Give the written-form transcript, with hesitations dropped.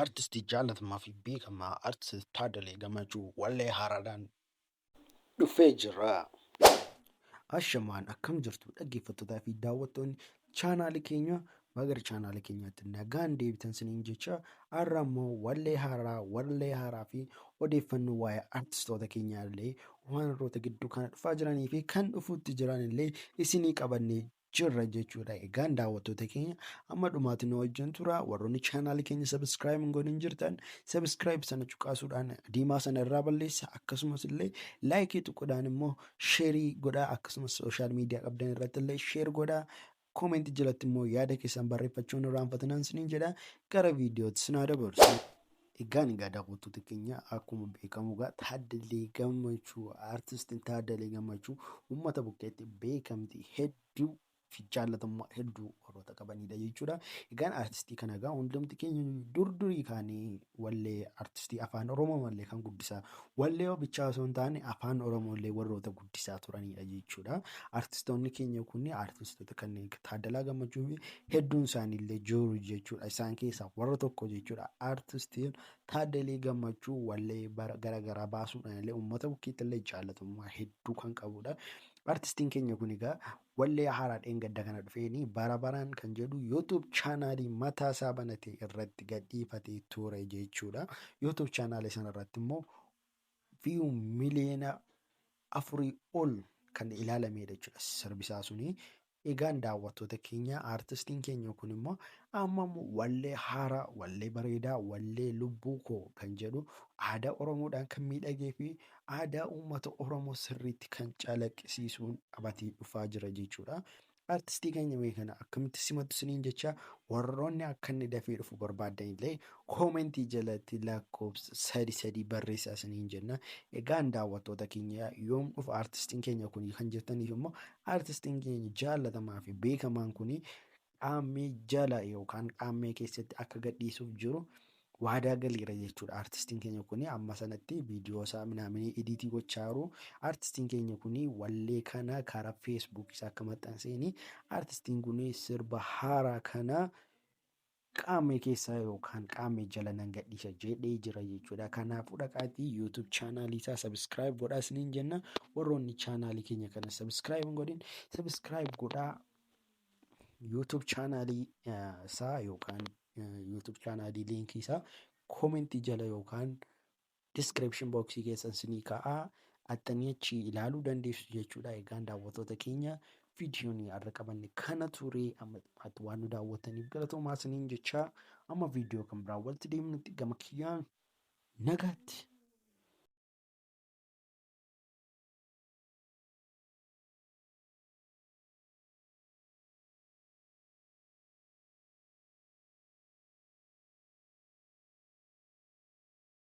Artistii jaalatamaa fi beekamaa Artist Taaddalee Gammachuu wallee haaraadhaan dhufee jira. Ashamaan, akkam jirtu dhaggeeffattootaa fi daawwattoonni chaanaalii keenya? Baga chaanaalii keenyaatti nagaan deebitan siniin jecha, har'a immoo wallee haaraa fi odeeffannoo waa'ee artistoota keenyaa illee, wantoota gidduu kana dhufaa jiranii fi kan dhufuutti jiran illee isinii qabannee jirra jechuudha. Egaan daawwattoota keenya, amma dhumaatti nu wajjin tura. Warroonni chaanaalii keenya subscribe hin godhin jirtan, subscribe sana cuqaasuudhaan diimaa sana irraa balleessa. Akkasumas illee like tuquudhaan immoo share godhaa. Akkasumas social media qabdan irratti illee share godhaa. Comment jalatti immoo yaada keessan barreeffachuun irraanfatinaan isiniin jedha. Gara viidiyootti sinaa dabarsu. Egaan daawwattoota keenya, akkuma beekamu egaa Taaddalee Gammachuu, artistiin Taaddalee Gammachuu uummata bukkeetti beekamtii hedduu fi jaallatamummaa hedduu warroota qabanidha jechuudha. Egaan artistii kana egaa hundumti keenya dur durii kaanii wallee artistii afaan Oromoo mallee kan guddisaa, wallee bichaa osoo hin taane afaan Oromoo illee warroota guddisaa turanidha jechuudha. Artistoonni keenya kun artistoota kanneen Taaddalaa Gammachuu fi hedduun isaanii illee jiru jechuudha. Isaan keessaa warra tokko jechuudha. Artistiin Taaddalee Gammachuu wallee garaagaraa baasuudhaan illee uummata bukkeetti illee jaallatamummaa hedduu kan qabudha. Artistiin keenya kun egaa wallee haaraa dheengadda kana dhufeeni "Bara Baraan" kan jedhu YouTube channel mataa isaa banatee irratti gadhiifatee ture jechuudha. YouTube channel sana irratti immoo view 4 miliyoona ol kan ilaalamedha jechuudha sirbisaa suni. Egaan daawwattoota keenya, artistiin keenya kun immoo amma immoo wallee haaraa, wallee bareedaa, wallee "Lubbuu Koo" kan jedhu, aadaa Oromoodhaan kan miidhagee fi aadaa uummata Oromoo sirriitti kan calaqqisiisuun qabatee dhufaa jira jechuudha. Artistii keenya mee kana akkamitti simattu isiniin jecha, warroonni akka inni dafee dhufu barbaadan illee comment jalatti lakkoofsa 3 3 barreessaa isiniin jenna. Egaan daawwattoota keenya, yoom dhufa artistiin keenya kun kan jettaniif immoo, artistiin keenya jaallatamaa fi beekamaan kun Qaammee jala yookaan Qaammee keessatti akka gadhiisuuf jiru waadaa galeera jechuudha. Artistiin keenya kun amma sanatti viidiyoo isaa minaaminii edit gochaa jiru. Artistiin keenya kun wallee kana karaa Facebook isaa akka maxxanseeni, artistiin kun sirba haaraa kana Qaammee keessa yookaan Qaammee jala nan gadhiisa jedhee jira jechuudha. Kanaafuu dhaqaatii YouTube channel isaa subscribe godhaa isiniin jenna. Warroonni channel keenya kana subscribe hin godhin, subscribe godhaa. YouTube channel isaa yookaan YouTube channel link isaa comment jala yookaan description box keessa isinii kaa'aa. Attanii achi ilaaluu dandeessu jechuudha. Egaan daawwattoota keenya, viidiyoon har'a qabanne kana ture. Amma dhumaatti waan nu daawwattaniif galatoomaa isiniin jecha, amma viidiyoo kan biraa walitti deemnutti gama kiyyaan nagaatti.